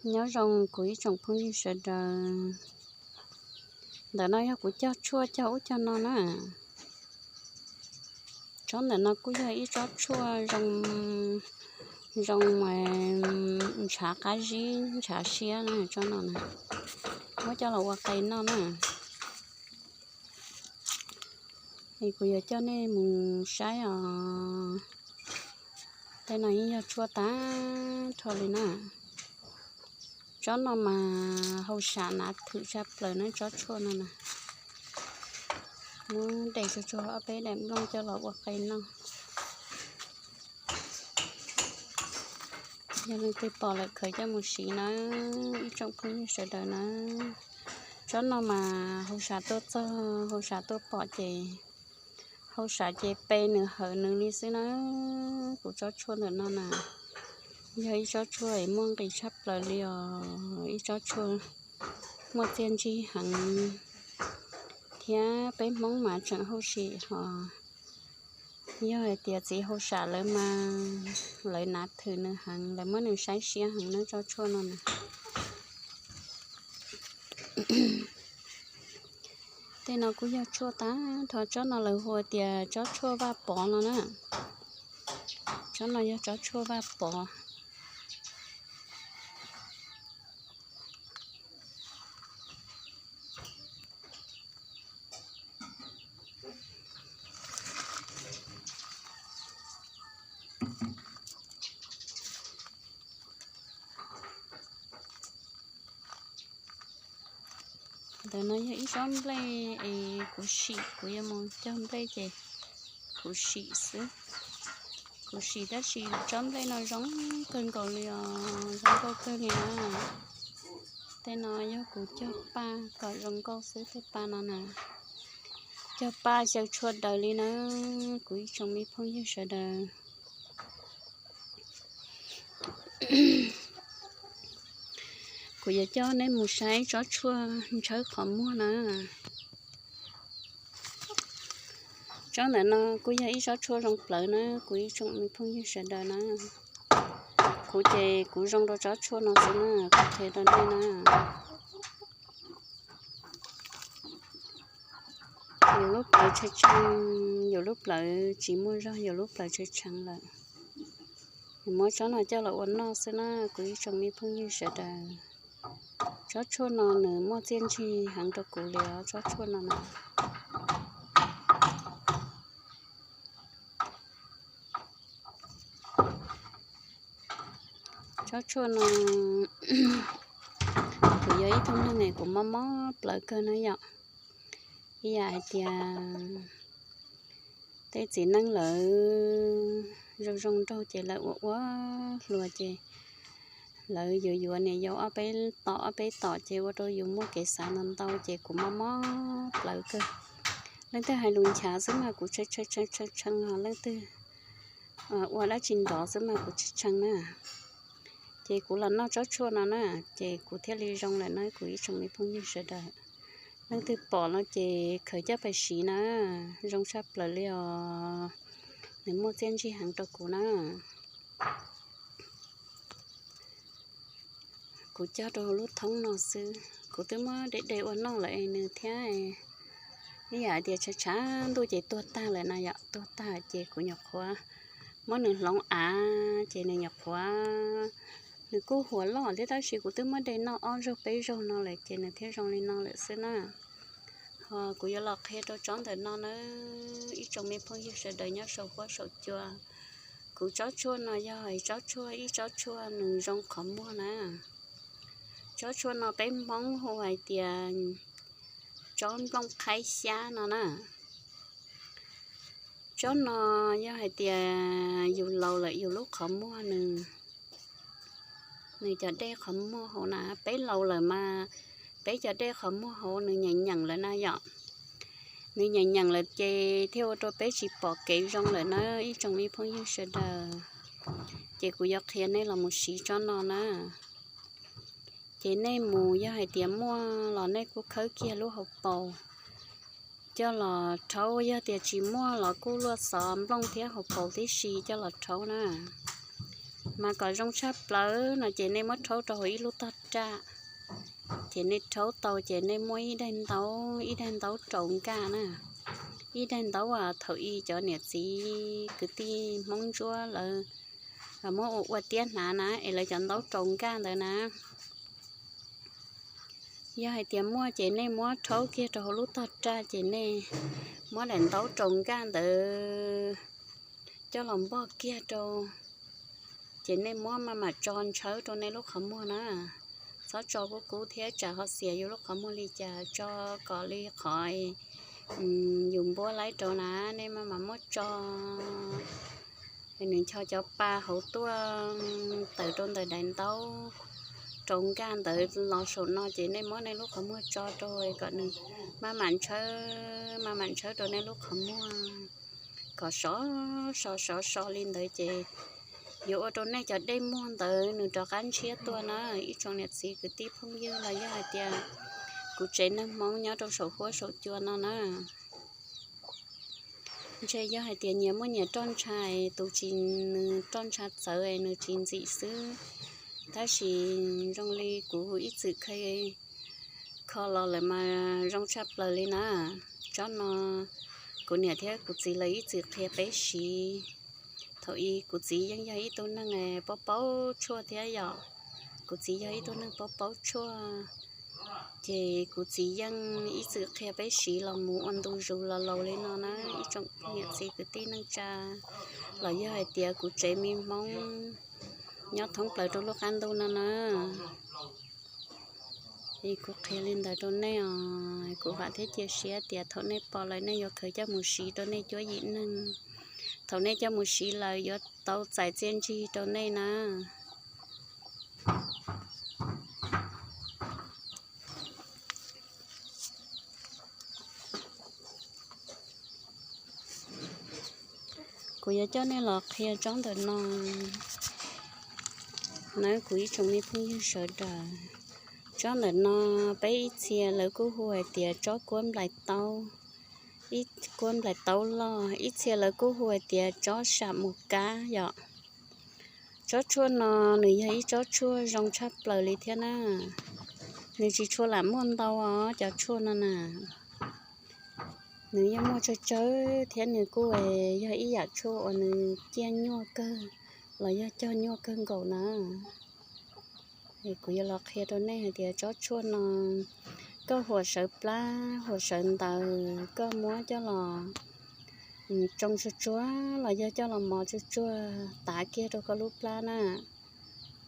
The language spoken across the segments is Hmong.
Nyob zoo kuv ib tsoom phooj ywg sawv daws. Ntawm no yog kuv cog tshuaj cog ub cog no na. Tsob ntawm no kuj yog ib tsob tshuaj zoo, zoo ntshav qab zib ntshav siab na, tsob no na. Muab coj los ua qe noj na. Es kuv yuav coj nej mus saib os. Tej no yeej yog tshuaj tag nrho li na. Tsob no mas hauj sam hnav thwm tshaj plaws na, tsob tshuaj no na. Muab de tsuag tsuag ob peb daim nplooj coj los ua qe noj. Yog leej twg pom lawm khaws coj mus siv na, ib tsoom phooj ywg sawv daws na. Tsob no mas hauj sam tuaj txog, hauj sam tuaj pom ces hauj sam ces pe nws hawm nws li xwb na. Kuv tsob tshuaj ntawm no na, yog ib tsob tshuaj es muaj nqis tshaj plaws li os, ib tsob tshuaj muaj txiaj ntsig heev, thiab peb Hmoob mas tseem hauj sim ho. Yog hais tias txiv hauj sam lawv mas lawv hnav thwm nws heev, lawv muab nws saib siab heev na tsob tshuaj no na. Tej no kuj yog tshuaj tag nrho, tsob no lawv hu tias tsob tshuaj Vaj Pov no na. Tsob no yog tsob tshuaj Vaj Pov. Ntawm no yog ib tsob nplej es kuv sim, kuv yuav mus cog nplej ces kuv sim xwb. Kuv sim tab sis tsob nplej no zoo kawg nkaus li os, zoo nkauj kawg li na. Tej no yog kuv cog paj kom zoo nkauj xwb, tej paj no na. Cog paj xyaw tshuaj daws li na, kuv ib tsoom me phooj ywg sawv daws. Kuv yuav coj nej mus saib tsob tshuaj ntshawb qhov muag na. Tsob ntawm no kuj yog ib tsob tshuaj zoo plawv na, kuv ib tsoom me phooj ywg sawv daws na. Kuv ces kuv zoo rau tsob tshuaj no xwb na, kuv qhia rau nej na. Yus lub plawv tshee tshee, yus lub plawv tsis muaj zog, yus lub plawv tshee tshee lawm. Nws muab tsob no coj los ua noj xwb na, kuv ib tsoom me phooj ywg sawv daws. Tsob tshuaj no nws muaj txiaj ntsig heev rau kuv li os, tsob tshuaj no na. Tsob tshuaj no, kuv yog ib tug neeg es kuv mob mob plawv kawg na yom. Ib yam hais tias tej txiv neej lawv zoo zoo nraug ces lawv ua ua hluas ces lawv yuav yuav niam yau ob peb tom ob peb tom ces ua rau yus muaj kev xav ntau ntau ces kuv mob mob plawv kawg. Leej twg hais lus nchav xwb mas kuv tshee tshee tshee tshee, ho leej twg ua dab tsi ntov xwb mas kuv tshee tshee na. Ces kuv los noj tsob tshuaj no na, ces kuv thiaj li zoo lawm na kuv ib tsoom me phooj ywg sawv daws. Leej twg pom no ces khaws coj pais siv na, zoo tshaj plaws li os. Nws muaj txiaj ntsig heev rau kuv na. Kuv cog rau lub thoob no xwb, kuv twb muab de de ua noj lawm es nws thiab, ib yam tias tshav tshav ntuj ces tuag tag lawm na yom, tuag tag ces kuv nyuam qhuav muab nws hloov av ces nws nyuam qhuav, nws kuj huam loj thiab tab sis kuv twb muab de noj ob zaug peb zaug no lawm ces nws thiaj zoo li no lawm xwb na. Ho kuv yuav los qhia rau tsob ntawm no na, ib tsoom me phooj ywg sawv daws nyob saum huab saum cua. Kuv tsob tshuaj no yog tsob tshuaj, ib tsob tshuaj nws zoo qhov muag na. Tsob tshuaj no peb Hmoob hu hais tias tsob nplooj qhaib xyab no na. Tsob no yog hais tias yus laus lawm yus lub qhov muag nws, nws cov dej qhov muag hauv na, peb laus lawm mas peb cov dej qhov muag hauv nws nyeem nyeem lawm na yom. Nws nyeem nyeem lawm ces thiaj ua rau peb tsis pom kev zoo lawm na ib tsoom me phooj ywg sawv daws. Ces kuv yuav qhia nej los mus siv tsob no na. Ces nej mus yog hais tias muaj los nej kuj khawb kiag lub hauv paus coj los rhaub, yog tias tsis muaj los kuj luaj xov nplooj thiab hauv paus tib si coj los rhaub na. Mas kom zoo tshaj plaws no ces nej muab rhaub rau hauv ib lub tog raj. Ces nej rhaub tau ces nej muab ib daig ntaub, ib daig ntaub rau nkaj na. Ib daig ntaub uas thaum ub cov niam txiv kwv tij Hmoob Ntsuab lawv muab ua ua tiab hnav na, es lawv cov ntaub rau nkaj ntawd na. Yog hais tias muaj ces nej muab rhaub kiag rau hauv lub tog raj ces nej muab daim ntaub rau nkaj ntawd coj los npog kiag rau. Ces nej muab maj mam tso ntshawb rau nej lub qhov muag na. Txhob tso kub kub thiab tsam ho xiam yus lub qhov muag li cas, tso kom li qhov yus npuab laib rau na. Nej maj mam muab tso, nws ncho cov pa hauv tuaj tawm rau ntawm daim ntaub rau nkaj ntawd los saum no ces nej muab nej lub qhov muag tso rau kom nws maj mam ntshawb, maj mam ntshawb rau nej lub qhov muag kom sov so sov so li ntawd ces yuav ua rau nej cov dej muag ntawd nws rov qab ntshiab tuaj na. Ib tsoom niam txiv kwv tij phooj ywg los yog hais tias kuv tsev neeg Hmoob nyob rau saum huab saum cua no na. Ntshe yog hais tias nyias muaj nyias roj ntsha, tus tsis, nws roj ntsha txawv nws tsis ntxim xwb. Tab sis zoo li kuv ib txwm kha kho los lawm mas zoo tshaj plaws li na. Tsob no kuv niam thiab kuv txiv lawv ib txwm qhia peb siv. Thaum ub kuv txiv yeej yog ib tug neeg paub paub tshuaj thiab yom. Kuv txiv yog ib tug neeg paub paub tshuaj, ces kuv txiv yeej ib txwm qhia peb siv los mus ua ntu zus los laus li no na. Ib tsoom niam txiv kwv tij neej tsa los yog hais tias kuv tsev me Hmoob nyob thoob plaws rau lub qab ntuj no na. Kuv qhia li ntawd rau nej os, kuv vam thiab cia siab tias thaum nej pom lawm nej yuav khaws coj mus siv rau nej cuab yim neeg. Thaum nej coj mus siv lawm yuav tau txais txiaj ntsig rau nej na. Kuv yuav coj nej los qhia tsob ntawm no nawb kuv ib tsoom me phooj ywg sawv daws. Tsob ntawm no peb ib txhia lawv kuj hu hais tias tsob kuab nplaim taub, ib, kuab nplaim taub loj, ib txhia lawv kuj hu hais tias tsob sam mus kab yom. Tsob tshuaj no nws yog ib tsob tshuaj zoo tshaj plaws li thiab na. Nws tsis tshua lam muaj ntau os cov tshuaj no na. Nws yeej muaj tsawg tsawg thiab nws kuj yog ib yam tshuaj uas nws ciaj nyuaj kawg los yog cog nyuaj kawg nkaus na. Kuv yuav los qhia rau nej hais tias tsob tshuaj no koj huam sawv plab huam sawv ntawv koj muab coj los tsoo tsuag tsuag los yog coj los mos tsuag tsuag tav kiag rau koj lub plab na.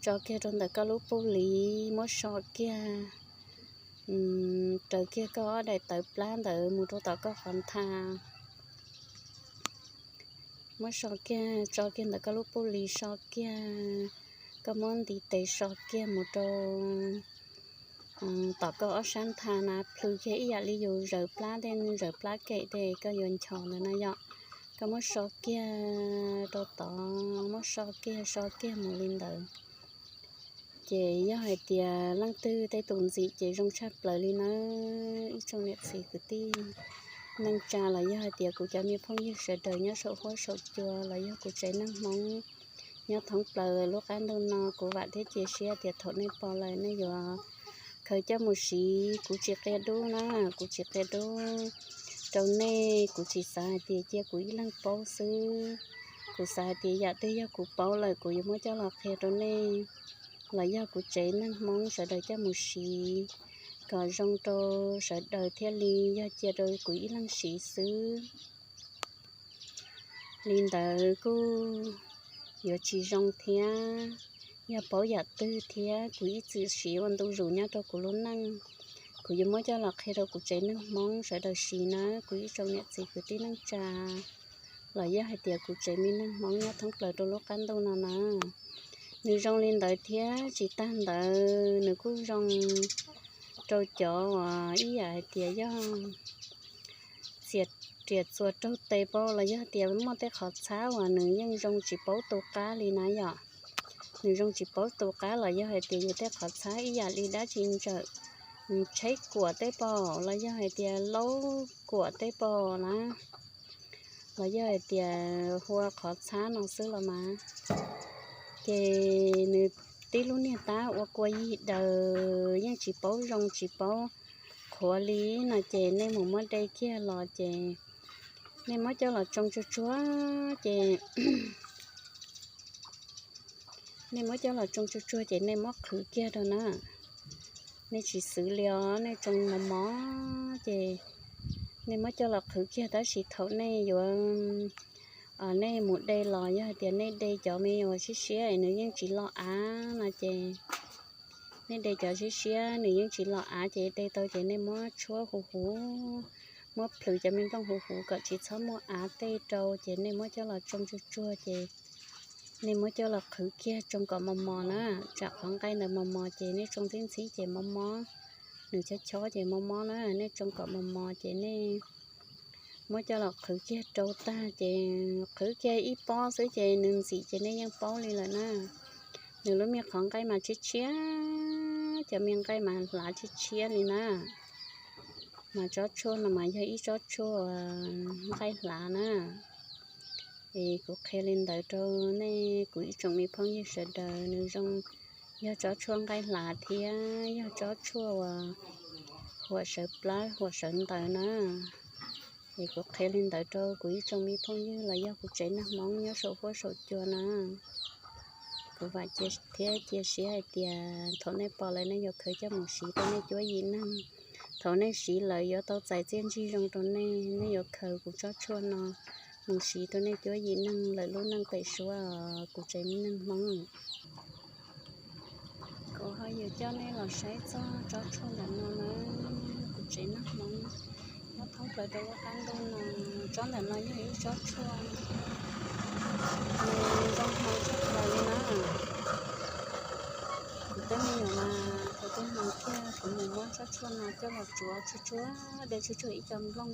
Tso kiag rau ntawm koj lub puj liv muab so kiag, raws kiag koj ob daim tawv plab ntawd mus rau tom koj qhov ntha. Muab so kiag, tso kiag ntawm koj lub puj liv so kiag, koj muab ntiv tes so kiag mus rau tom koj ob sab ntha na, plhws kiag ib yam li yus zaws plab tej, zaws plab kem tej koj yuav nchos ntawd na yom. Koj muab so kiag rau tod, muab so kiag so kiag mus li ntawd. Ces yog hais tias leej twg tej tus ntxim ces zoo tshaj plaws li nawb ib tsoom niam txiv kwv tij neej tsa los yog hais tias kuv cov me phooj ywg sawv daws nyob saum huab saum cua los yog kuv tsev neeg Hmoob nyob thoob plaws lub qab ntuj no, kuv vam thiab cia siab tias thaum nej pom lawm nej yuav khaws coj mus siv. Kuv tsis qia dub na, kuv tsis qia dub rau nej, kuv tsis xav hais tias cia kuv ib leeg paub xwb. Kuv xav hais tias yam twg yog kuv paub lawm kuv yuav muab coj los qhia rau nej, los yog kuv tsev neeg Hmoob sawv daws coj mus siv kom zoo rau sawv daws thiaj li yog cia rau kuv ib leeg siv xwb. Li ntawd kuj yuav tsis zoo thiab. Yog paub yam twg thiab kuv ib txwm siv ua ntu zus nyob rau kuv lub neej, kuv yuav muab coj los qhia rau kuv tsev neeg Hmoob sawv daws siv na kuv ib tsoom niam txiv kwv tij neej tsa, los yog hais tias kuv tsev me neeg Hmoob nyob thoob plaws rau lub qab ntuj no na. Nws zoo li ntawd thiab tsis tag ntawd nws kuj zoo rau cov uas ib yam hais tias yog txias riam txuas raug tes pab los yog tias muaj tej qhov txhab uas nws yeej zoo tsis paub tu qab li na yom. Nws zoo tsis paub tu qab los yog hais tias yus tej qhov txhab ib yam li dab tsi ntsawm, tsheb kuam tej pom los yog hais tias laub kuam tej pom na, los yog hais tias hua qhov txhab no xwb los mas Ces nws tib lub niag tab ua kua yig daws yeej tsis paub zoo tsis paub qhuav li no ces nej mus muab de kiag los ces nej muab coj los tsoo tsuag tsuag ces nej muab coj los tsoo tsuag tsuag ces nej muab qhwv kiag rau na. Nej tsis xwv li os, nej tsoo mos mos ces nej muab coj los qhwv kiag tab sis thaum nej yuav, nej mus de los yog hais tias nej de cov me nyuam siab siab es nws yeej tsis lo av no ces nej de cov siab siab nws yeej tsis lo av ces de tau ces nej muab tshuab huv huv, muab plhws cov me nplooj huv huv kom tsis txhob muaj av tej rau ces nej muab coj los tsoo tsuag tsuag ces nej muab coj los qhwv kiag tsoo kom mos mos na. Tsam qhov nqaij ntawd mos mos ces nej tsoo ntxhib ntxhib ces mob mob, nws chob chob ces mob mob na. Nej tsoo kom mos mos ces nej muab coj los qhwv kiag rau tag ces qhwv kiag ib pob xwb ces nws ntxim ces nej yeej paub li lawm na. Nws lub me qhov nqaij mas tshiab tshiab, cov me nqaij mas hlav tshiab tshiab li na. Mas tsob tshuaj no mas yog ib tsob tshuaj nqaij hlav na. Es kuv qhia li ntawd rau nej kuv ib tsoom me phooj ywg sawv daws, nws zoo, yog tsob tshuaj nqaij hlav thiab yog tsob tshuaj uas huam sawv plab huam sawv ntawv na. Es kuv qhia li ntawd rau kuv ib tsoom me phooj ywg los yog kuv tsev neeg Hmoob nyob saum huab saum cua na. Kuv vam thiab cia siab hais tias thaum nej pom lawm nej yuav khaws coj mus siv rau nej cuab yim neeg. Thaum nej siv lawm yuav tau txais txiaj ntsig zoo rau nej, nej yuav khaws kuv tsob tshuaj no mus siv rau nej cuab yim neeg lawm lub neej pem suab kuv tsev neeg Hmoob. Kuv ho yuav coj nej los saib txog tsob tshuaj ntawm no na, kuv tsev neeg Hmoob nyob thoob plaws rau lub qab ntuj no. Tsob ntawm no yog ib tsob tshuaj zoo hmoo tshaj plaws li na. Kuv tej me nyuam mas thaum twg hmoo kiag kuv mus muab tsob tshuaj no coj los tsuav tsuag tsuag, de tsuag tsuag ib co nplooj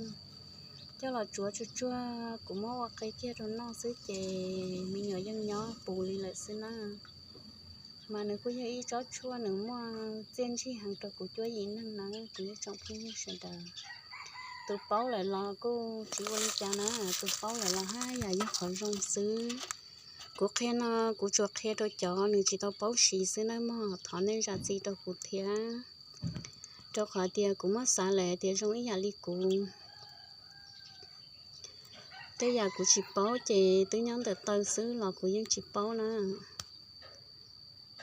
coj los tsuav tsuag tsuag, kuv muab ua qe kiag rau noj xwb ces me nyuam yeej nyob pus li lawm xwb na. Mas nws kuj yog ib tsob tshuaj nws muaj txiaj ntsig heev rau kuv cuab yim neeg na kuv ib tsoom phooj ywg sawv daws. Tus paub lawm los kuj tsis ua li cas na, tus paub lawm los haj yam yog qhov zoo xwb. Kuv qhia no kuv tsuas qhia rau cov nws tsis tau paub siv xwb nawb mog, thov nej zam txim rau kuv thiab. Rau qhov tias kuv muab xav lawm tias zoo ib yam li kuv, tej yam kuv tsis paub ces twb nyob ntawm taw xwb los kuv yeej tsis paub na.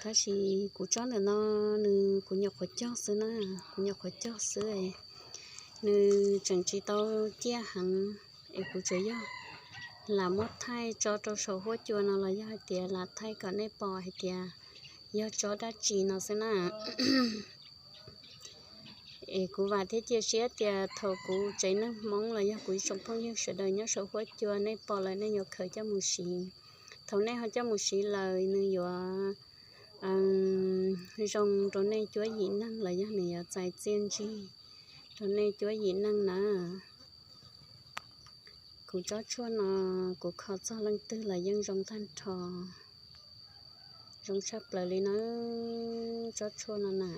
Tab sis kuv tsob ntawm no nws kuv nyuam qhuav cog xwb na, kuv nyuam qhuav cog xwb. Nws tseem tsis tau ciaj heev es kuv tsuas yog lam muab thaij tso rau saum huab cua no los yog hais tias lam thaij kom nej pom hais tias yog tsob dab tsi no xwb na. Es kuv vam thiab cia siab tias thaum kuv tsev neeg Hmoob los yog kuv ib tsoom phooj ywg sawv daws nyob saum huab cua nej pom lawm nej yuav khaws coj mus siv. Thaum nej ho coj mus siv lawm nws yuav zoo rau nej cuab yim neeg los yog nws yuav txais txiaj ntsig rau nej cuab yim neeg na. Kuv tsob tshuaj no kuv kho txog leej twg los yeej zoo tag nrho, zoo tshaj plaws li na. Tsob tshuaj no na,